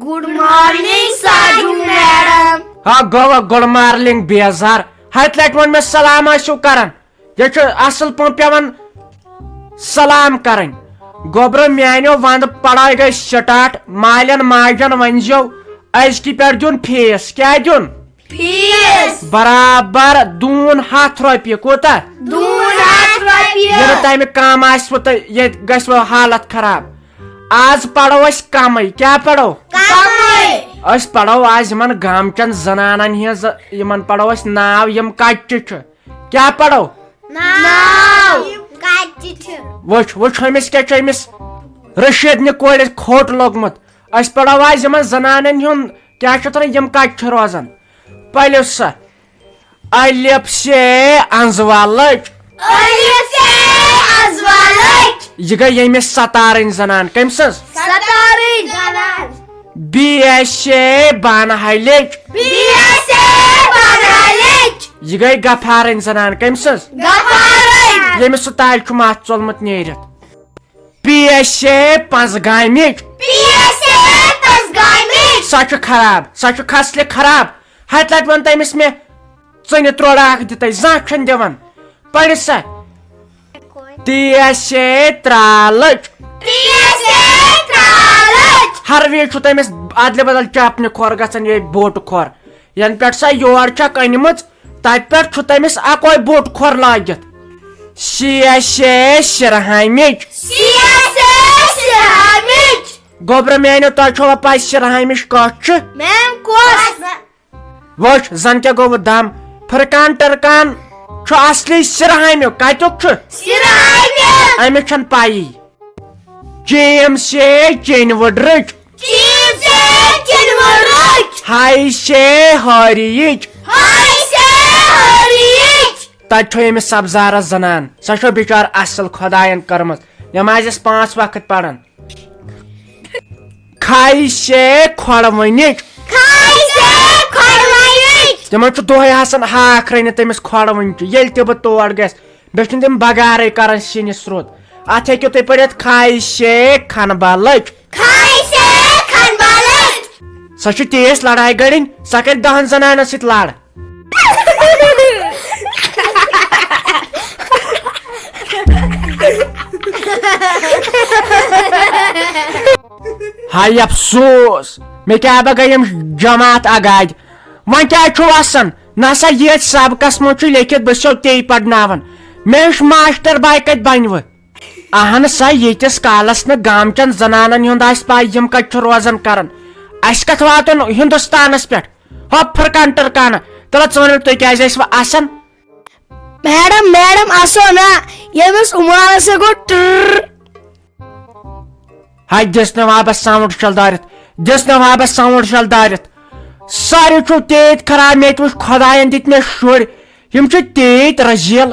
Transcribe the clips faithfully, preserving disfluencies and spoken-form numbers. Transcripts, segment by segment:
Good morning, Saju madam. ہا گوٚو good morning بیزار۔ ہتہِ لٹہِ ووٚن مےٚ سلام ٲسِو کران۔ یہِ چھُ اصل پٲٹھۍ پٮ۪وان سلام کرٕنۍ۔ گوٚبرو میانیو، ونٛدٕ پڑٲے گٔے سٹارٹ۔ مالٮ۪ن ماجن ؤنۍزیو أزکی پٮ۪ٹھ دیُن فیس۔ کیٛاہ دیُن؟ Fees. برابر دوٗن ہتھ رۄپیہِ۔ کوٗتاہ؟ دوٗن ہتھ رۄپیہِ۔ ییٚلہِ تمہِ کم آسِوٕ تہٕ ییٚتہِ گژھِوٕ حالت خراب۔ آز پرو أسۍ کمٕے۔ کیٛاہ پرو؟ کمٕے۔ أسۍ پرو آز یِمن گامچٮ۪ن زنانن ہٕنٛز، یِمن پرو أسۍ ناو، یِم کتہِ چھِ۔ کیٛاہ پرو؟ ناو۔ یِم کتہِ چھِ؟ وٕچھ، وٕچھ، أمِس کیٛاہ چھُ أمِس رشیدنہِ کورِ کھوٚٹ لوٚگمُت۔ أسۍ پرو آز یِمن زنانن ہُنٛد کیٛاہ چھُ تران، یِم کتہِ چھِ روزان۔ پٔرِو سا۔ الف سے انزوا لٔچ۔ الف سے انزوا لٔچ۔ یہِ گٔے ییٚمِس ستارٕنۍ زنان۔ کٔمۍ سٕنٛز؟ ستارٕنۍ زنان۔ بی ایس سے بانہٕ ہلِچ۔ بی ایس سے بانہٕ ہلِچ۔ یہِ گٔے غفارٕنۍ زنان۔ کٔمۍ سٕنٛز؟ غفارٕنۍ۔ ییٚمِس سُہ تالہِ چھُ مَس ژوٚلمُت نیٖرِتھ۔ پی ایس اے پنٛزگامِچ۔ پی ایس اے پنٛزگامِچ۔ سۄ چھِ خراب، سۄ چھِ خصلہِ خراب۔ ہتہِ لٹہِ ووٚن تٔمِس مےٚ، ژٕ نہِ تروڑا اکھ دِتَے، زانٛہہ چھُنہٕ دِوان۔ پٔرِو سا۔ ٹی ایس اے ترالٕچ۔ ٹی ایس اے ترالٕچ۔ ہر وِزِ چھُ تٔمِس ادلہِ بدل چپنہِ کھۄر گژھان، یہِ بوٹہٕ کھۄر۔ ینہٕ پٮ۪ٹھ سۄ یور چھکھ أنمٕژ، تتہِ پٮ۪ٹھ چھُ تٔمِس اکوے بوٚڑ کھۄر لٲگِتھ۔ سی ایس اے شِرہامِچ۔ سی ایس اے شِرہامِچ۔ گوٚبرٕ میٛانیو، تۄہہِ چھوا پَے شِرہامِچ کۄس چھِ؟ میم، کۄس؟ وٕچھ، زن کیٛاہ گوٚو دم۔ فرقان ٹرکان چھُ اصلی شِرہامیُک۔ کتیُک چھُ؟ شِرہامیُک۔ أمِس چھَنہٕ پَیی۔ چیم سے چینہِ وٕڈرٕچ۔ چیٖز چھِ کِنوٕ رٕچ۔ ہاے سے ہٲریِچ۔ ہاے سے ہٲریِچ۔ تتہِ چھو ییٚمِس سبزارس زنان، سۄ چھو بِچار اصل خۄداین کٔرمٕژ، نمازس پانٛژھ وقت پران۔ کھاے سے کھۄڑوٕنِچ۔ کھاے سے کھۄڑوٕنِچ۔ تِمن چھُ دۄہے آسان ہاکھ رٔنِتھ تٔمِس کھۄڑوٕنۍ چھُ، ییٚلہِ تہِ بہٕ تور گژھِ، بیٚیہِ چھِنہٕ تِم بغارٕے کران سِنِس رُت۔ اتھ ہیٚکِو تُہۍ پٔرِتھ کھاے سے کھنبلٕچ۔ کھاے سے کھنبلٕچ۔ سۄ چھِ تیز لڑایہِ گٔڑِنۍ، سۄ کرِ دہن زنانن سۭتۍ لڑ۔ ہاے افسوس، مےٚ کیٛاہ بہ گٔیم جماعت اگادِ۔ وۄنۍ کیٛاہ چھُو آسان؟ نہ سا ییٚتھۍ سبقس منٛز چھُ لیٚکھِتھ، بہٕ چھسو تے پرناوان۔ مےٚ ہیوٚچھ ماسٹر باے کتہِ بنہِ وٕ۔ اہن سا، ییٖتِس کالس نہٕ گامچٮ۪ن زنانن ہُنٛد آسہِ پاے، یِم کتہِ چھِ روزان کران۔ اسہِ کتھ واتُن ہندوستانس پٮ۪ٹھ؟ ہۄ فرقان ٹرکانہ، تلہ ژٕ وَن مےٚ، تُہۍ کیٛازِ ٲسوٕ آسان؟ میڈم، میڈم، اسو نا، ییٚمِس عمرانس سۭتۍ گوٚو ٹٕر۔ ہاے دِس نہٕ وابس ساوُنٛڈ شل دٲرِتھ، دِس نہٕ وابس ساوُنٛڈ شل دٲرِتھ۔ ساروی چھُو تیٖتۍ خراب، مےٚ تہِ وٕچھ خۄداین دِتۍ مےٚ شُرۍ، یِم چھِ تیٖتۍ رٔزیٖل۔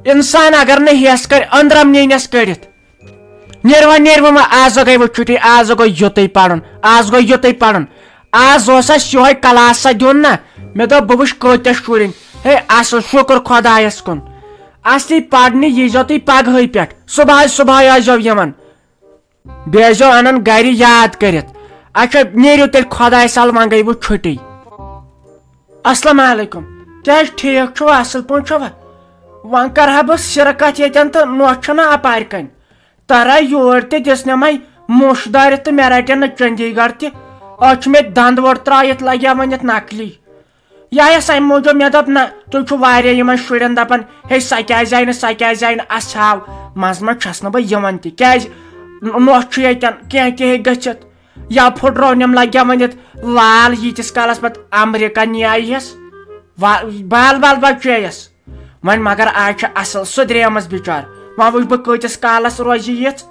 انسان اگر نہٕ ہٮ۪س کرِ، أنٛدرم نِنٮ۪س کٔڑِتھ۔ نیروا، نیروا وۄنۍ، آز گٔے وۄنۍ چھُٹی، آز گوٚو یُتُے پرُن، آز گوٚو یُتُے پرُن۔ آز اوس اَسہِ یِہوٚے کلاسا دیُن نا، مےٚ دوٚپ بہٕ وٕچھِ کۭتیٛاہ شُرٮ۪ن۔ ہے اصل، شُکر خۄدایس کُن۔ اصلی پرنہِ ییٖزیو تُہۍ پگہٕے پٮ۪ٹھ، صُبحٲے صُبحٲے ٲسۍزیو یِوان۔ بیٚیہِ ٲسۍزیو انان گرِ یاد کٔرِتھ۔ اچھا، نیٖرِو تیٚلہِ خۄدایس حوالہٕ، وۄنۍ گٔے وۄنۍ چھُٹی۔ السلام علیکم۔ کیٛاہ حظ ٹھیٖک چھُوا؟ اصل پٲٹھۍ چھُوا؟ وۄنۍ کرٕ ہا بہٕ سِرٕ کتھ ییٚتٮ۪ن تہٕ نۄش چھَنہ اپارِ کنۍ۔ ترے یور تہِ دِژ نٮ۪مے موٚش دٲرِتھ تہٕ مےٚ رٹن نہٕ چندی گڑھ تہِ۔ أتھۍ چھُ مےٚ دند ووٚڑ ترٲیِتھ لگیا وۄنۍ یتھ نقلی۔ یہِ آیس امہِ موٗجوٗب، مےٚ دوٚپ نہ، تُہۍ چھِو واریاہ یِمن شُرٮ۪ن دپان، ہے سۄ کیٛازِ آیہِ نہٕ، سۄ کیٛازِ آیہِ نہٕ، اسہِ ہاو، منٛزٕ منٛزٕ چھس نہٕ بہٕ یِوان تہِ۔ کیٛازِ؟ نۄش چھُ ییٚتٮ۪ن، کینٛہہ تہِ ہیٚکہِ گٔژھِتھ۔ یا پھُٹروونٮ۪م لگیا ؤنِتھ لال، ییٖتِس کالس پتہٕ امریکہ نیایہس۔ وا-، بال بال بچییس۔ وۄنۍ مگر آز چھِ اصل سُدریمٕژ بچار۔ وۄنۍ وٕچھ بہٕ کۭتِس کالس روزِ یِژھ۔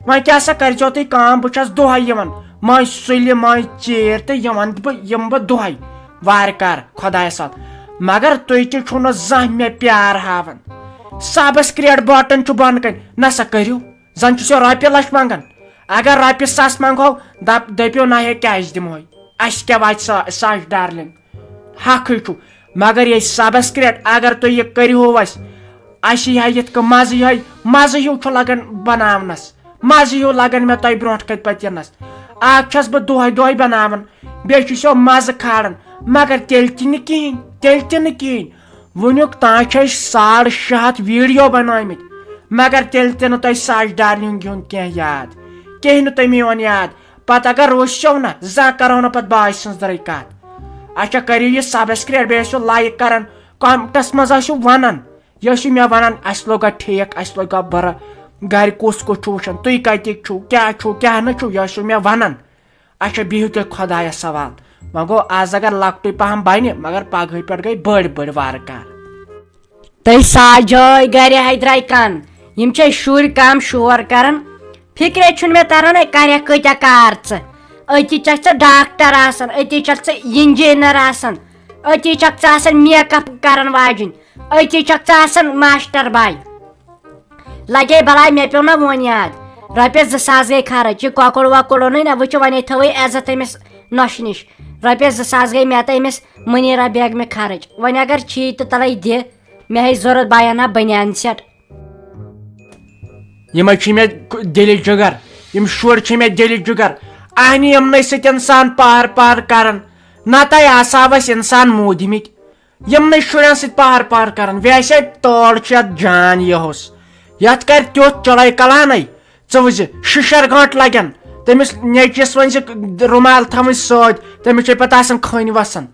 وۄنۍ کیٛاہ سا کٔرۍزیو تُہۍ کٲم، بہٕ چھس دۄہے یِوان، مٔنٛزۍ سُلہِ مٔنٛزۍ ژیٖرۍ تہٕ یِوان بہٕ، یِمہٕ بہٕ دۄہے وارٕ کارٕ خۄدایس حوالہٕ۔ مگر تُہۍ تہِ چھِو نہٕ زانٛہہ مےٚ پیار ہاوان۔ سبسکریٹ بٹن چھُ بۄنہٕ کنہِ، نہ سا کٔرِو۔ زن چھُ سُہ رۄپیہِ لچھ منٛگان۔ اگر رۄپیہِ ساس منٛگہو، دپ-، دٔپِو نہ ہے کیٛازِ دِمہوے؟ اسہِ کیٛاہ واتہِ سا-، ساس ڈارلنگ؟ حقٕے چھُ۔ مگر یہِ سبسکریٹ اگر تُہۍ یہِ کٔرِہو اسہِ، اسہِ یی ہا یِتھ کٔنۍ مزٕ یِہوٚے، مزٕ ہیوٗ چھُ لگان بناونس، مزٕ ہیوٗ لگان مےٚ تۄہہِ برونٛٹھ کَنہِ پتہٕ یِنس۔ اکھ چھَس بہٕ دۄہے دۄہے بناوان، بیٚیہِ چھُ سیو مزٕ کھالان، مگر تیٚلہِ تہِ نہٕ کِہیٖنۍ، تیٚلہِ تہِ نہٕ کِہیٖنۍ۔ وٕنیُک تام چھِ أسۍ ساڑ شےٚ ہَتھ ویٖڈیو بنٲومٕتۍ، مگر تیٚلہِ تہِ نہٕ تۄہہِ ساجدار ہُنٛد یُن کینٛہہ یاد، کِہیٖنۍ نہٕ تۄہہِ میون یاد۔ پتہٕ اگر روٗسِو نہ، زانٛہہ کرو نہٕ پتہٕ بایہِ سٕنٛز درٕے کتھ۔ اچھا، کٔرِو یہِ subscribe، بیٚیہِ ٲسِو like کران، comments منٛز ٲسِو ونان۔ یہِ ٲسِو مےٚ ونان، اسہِ لوٚگا ٹھیک، اسہِ لوٚگا بُرٕ، گرِ کُس کُس چھُ وٕچھان، تُہۍ کتِکۍ چھِو، کیٛاہ چھُو، کیٛاہ نہٕ چھُو، یہِ ٲسِو مےٚ ونان۔ اچھا، بِہِو تیٚلہِ خۄدایس حوال۔ وۄنۍ گوٚو، از اگر لۄکٹُے پہم بنہِ، مگر پگہٕے پٮ۪ٹھ گٔے بٔڑۍ بٔڑۍ وارٕ کار۔ تُہۍ ساجٲے گرِ حیدرے کن، یِم چھِ شُرۍ کم شور کران۔ فکرے چھُنہٕ مےٚ تران، ہے، کرکھ کۭتیاہ کار ژٕ۔ أتی چھکھ ژٕ ڈاکٹر آسان، أتی چھکھ ژٕ انجینئر آسان، أتی چھکھ ژٕ آسان makeup کرن واجِنۍ، أتی چھکھ ژٕ آسان ماسٹر باے۔ لگے بلاے، مےٚ پیوٚو نہ وۄنۍ یاد۔ رۄپیس زٕ ساس گٔے خرٕچ، یہِ کۄکُر وۄکُر اوٚنُے نہ، وٕچھِ وۄنۍ تھٲوٕے عزت أمِس نۄشہِ نِش۔ رۄپیس زٕ ساس گٔے مےٚ تہٕ أمِس منیرا بیگمہِ خرٕچ۔ وۄنۍ اگر چھی تہٕ تلے دِ، مےٚ ہے ضروٗرت بایان ہا بنیان سیٹ۔ یِمے چھِ مےٚ دِلہِ جگر، یِم شُرۍ چھِ مےٚ دِلہِ جگر۔ اہنہِ یِمنٕے سۭتۍ انسان پار پار کران، نتہٕ آسہٕ ہاو أسۍ انسان موٗدمٕتۍ۔ یِمنٕے شُرٮ۪ن سۭتۍ پار پار کران۔ ویسے تٲڑ چھِ یتھ جان یِہُس۔ یتھ کرِ تیُتھ چلے کلانٕے۔ ژٕ وٕچھ زِ شِشر گٲنٛٹھ لگن تٔمِس نیٚچوِس وۄنۍ زِ رُمال تھاوٕنۍ سۭتۍ، تٔمِس چھے پتہٕ آسان کھٔنۍ وسان۔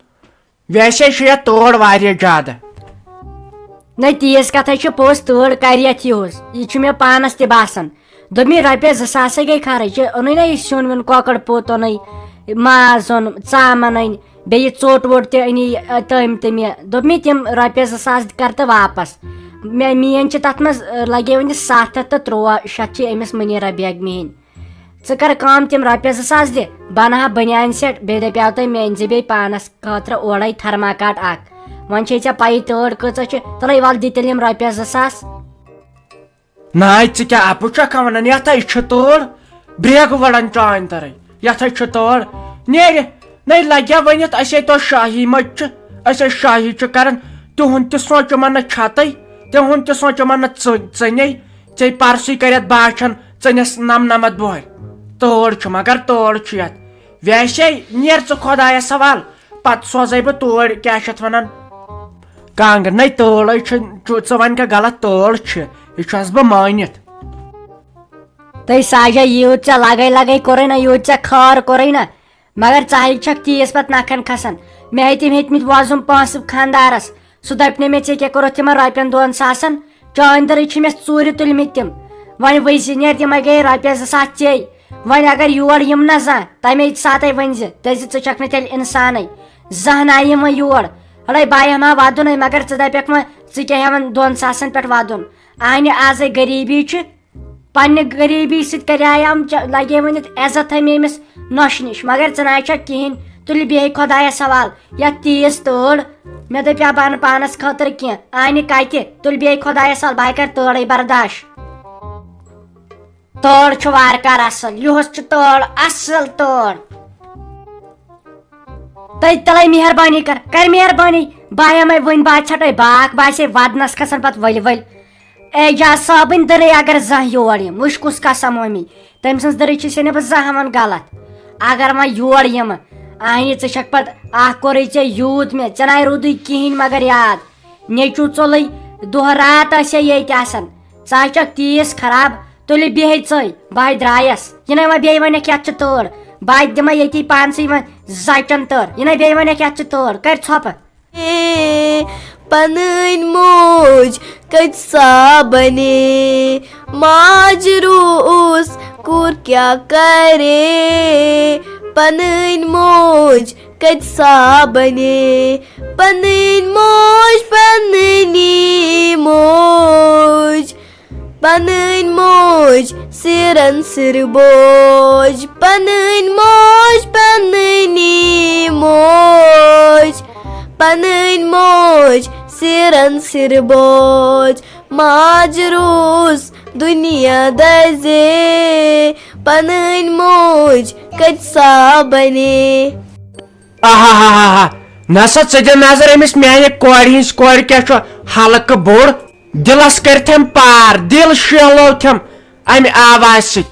ویسے چھِ یتھ تٲڑ واریاہ زیادٕ۔ نہ، تیٖژ کتھے چھِ پوٚز، تٲڑ کرِ یتھ یِہُس۔ یہِ چھُ مےٚ پانس تہِ باسان۔ دوٚپمَے، رۄپیَس زٕ ساس ہے گٔے خرٕچ۔ یہِ اوٚنُے نہ یہِ سیُن ویُن، کۄکر پوٗت اوٚنُے، ماز اوٚن، ژامَن أنۍ، بیٚیہِ یہِ ژوٚٹ ووٚٹ تہِ أنی، تٔمۍ تہِ مےٚ۔ دوٚپمَے، تِم رۄپیَس زٕ ساس کر تہٕ واپس۔ مےٚ، میٛٲنۍ چھِ تَتھ منٛز، لَگے وٕنہِ ستھ ہَتھ تہٕ تُرٛواہ شَتھ چھِ أمِس مُنیٖرہ بیگمہِ ہِنٛدۍ۔ ژٕ کر کٲم، تِم رۄپیَس زٕ ساس دِ، بہٕ اَنہٕ ہا بٔنیان سیٹ، بیٚیہِ دَپیٛاو تۄہہِ، مےٚ أنۍ زِ بیٚیہِ پانَس خٲطرٕ اورَے تھرماکاٹ اَکھ۔ وۄنۍ چھے ژےٚ پَیی تۭر کۭژاہ چھِ، تَلَے وَل دِ تیٚلہِ یِم رۄپیَس زٕ ساس۔ ناے، ژٕ کیٛاہ اَپُز چھَکھا وَنان؟ یَتھ ہے چھِ تٲڑ، برٛیگہٕ وَڑان چانۍ تَرٕے۔ یَتھ ہے چھِ تٲڑ۔ نیرِ، نَے لَگیٛا ؤنِتھ، اَسے تو شاہی مٔتۍ چھِ، أسے شاہی چھِ کَران۔ تِہُنٛد تہِ سونٛچ یِمَن نہٕ چھَتٕے، تِہُنٛد تہِ سونٛچ یِمَن نہٕ ژٕ-، ژٕنے۔ ژےٚ پَرسٕے کَرٮ۪تھ باسان ژٕ نِس نَمنَمَتھ بۄہرِ۔ تٲڑ چھِ، مگر تٲڑ چھِ یَتھ۔ ویسے نیر ژٕ خۄدایَس حوال۔ پتہٕ سوزے بہٕ توڑۍ، کیٛاہ چھِ اَتھ وَنان، کانٛگٕر۔ نَے، تٲڑَے چھِ، چھُ، ژٕ وَن کیٛاہ غلط، تٲڑ چھِ، یہِ چھُس بہٕ مٲنِتھ۔ تہٕ ساجا، یوٗت ژےٚ لَگَے لَگَے کوٚرُے نہ، یوٗت ژےٚ خٲر کوٚرُے نہ، مگر ژٕ ہَے چھَکھ تیٖژ پَتہٕ نَکھَن کھَسان۔ مےٚ ہَے تِم ہیٚتۍمٕتۍ وۄزُم پونٛسہٕ خانٛدارَس، سُہ دَپہِ نہٕ مےٚ، ژےٚ کیٛاہ کوٚرُتھ تِمَن رۄپیَن دۄن ساسَن؟ چٲنۍ دٔرٕے چھِ مےٚ ژوٗرِ تُلمٕتۍ تِم۔ وۄنۍ ؤسۍ زِ نیر، تِمَے گٔیے رۄپیَس زٕ ساس ژے۔ وۄنۍ اگر یور یِم نہ زانٛہہ، تَمے ساتَے ؤنۍ زِ، دٔپۍ زِ، ژٕ چھَکھ نہٕ تیٚلہِ اِنسانٕے۔ زانٛہہ نہ یِم وۄنۍ یور۔ اَڑے بہٕ یِمہٕ ہا وَدُن ہے، مگر ژٕ دَپَکھ وۄنۍ، ژٕ کیٛاہ ہٮ۪وان دۄن ساسَن پٮ۪ٹھ وَدُن؟ اَہنہِ آزَے غریٖبی چھِ۔ پننہِ غریٖبی سۭتۍ کریایام چ-، لگے ؤنِتھ عزت ہے مےٚ أمِس نۄشہِ نِش، مگر ژٕ نہ چھکھ کِہینۍ۔ تُلہِ بیٚہہِ خۄدایس حوال، یتھ تیٖژ تٲڑ۔ مےٚ دپیٛا بہٕ انہٕ پانس خٲطرٕ کینٛہہ، انہِ کتہِ؟ تُلہِ بیٚہہِ خۄدایس حوال، بہٕ ہے کرٕ تٲڑے برداش۔ تٲڑ چھُ وارٕ کارٕ اصل، یُہُس چھُ تٲڑ اصل تٲڑ۔ تہٕ تلے مہربٲنی کر، کر مہربٲنی، بہٕ ہٮ۪مے وٕنۍ، بہٕ ژھٹے باکھ، بہٕ آسے ودنس کھسان پتہٕ ؤلۍ ؤلۍ۔ اعجاز صٲبٕنۍ دٔرٕے اگر زانٛہہ یور یِم، وٕچھ کُس قسم اومی، تٔمۍ سٕنٛز دٔرٕے چھِ سے نہٕ بہٕ زانٛہہ ہٮ۪وان غلط۔ اگر وۄنۍ یور یِمہٕ، اہنہِ ژٕ چھکھ پتہٕ اکھ کوٚرُے ژےٚ یوٗت مےٚ، ژےٚ ناے روٗدُے کِہیٖنۍ مگر یاد۔ نیٚچوٗ ژوٚلُے دۄہ راتھ ٲسے ییٚتہِ آسان، ژٕ ہا چھکھ تیٖژ خراب۔ تُلہِ بیٚہے ژٕے، بہٕ ہاے درٛایس۔ یہِ نَے وۄنۍ بیٚیہِ وَنٮ۪کھ یَتھ چھِ تٲر، بہٕ ہاے دِمے ییٚتی پانسٕے وۄنۍ زَچَن تٲر۔ یہِ نَے بیٚیہِ وَنٮ۪کھ یَتھ چھِ تٲر، کَرِ ژھۄپہٕ۔ پنٕنۍ موج کَتہِ سا بنے، ماجروٗس کوٗر کیٛاہ کرے؟ پنٕنۍ موج کَتہِ سا بنے، پنٕنۍ موج، پنٕنی موج۔ پنٕنۍ موج سِرن سِر بوج، پنٕنۍ موج، پنٕنی موج۔ پنٕنۍ موج سِرن سِر بوج، ماج روٗز دُنیا دَزے۔ پنٕنۍ موج کَتہِ سا بنے؟ آہاہاہا۔ نسا ژٕ دِ نظر أمِس میانہِ کورِ ہٕنٛز، کورِ کیٛاہ چھُ ہلکہٕ بوٚڑ۔ دِلس کٔرۍ تھم پار، دِل شیہلو تھم امہِ آوازِ سۭتۍ۔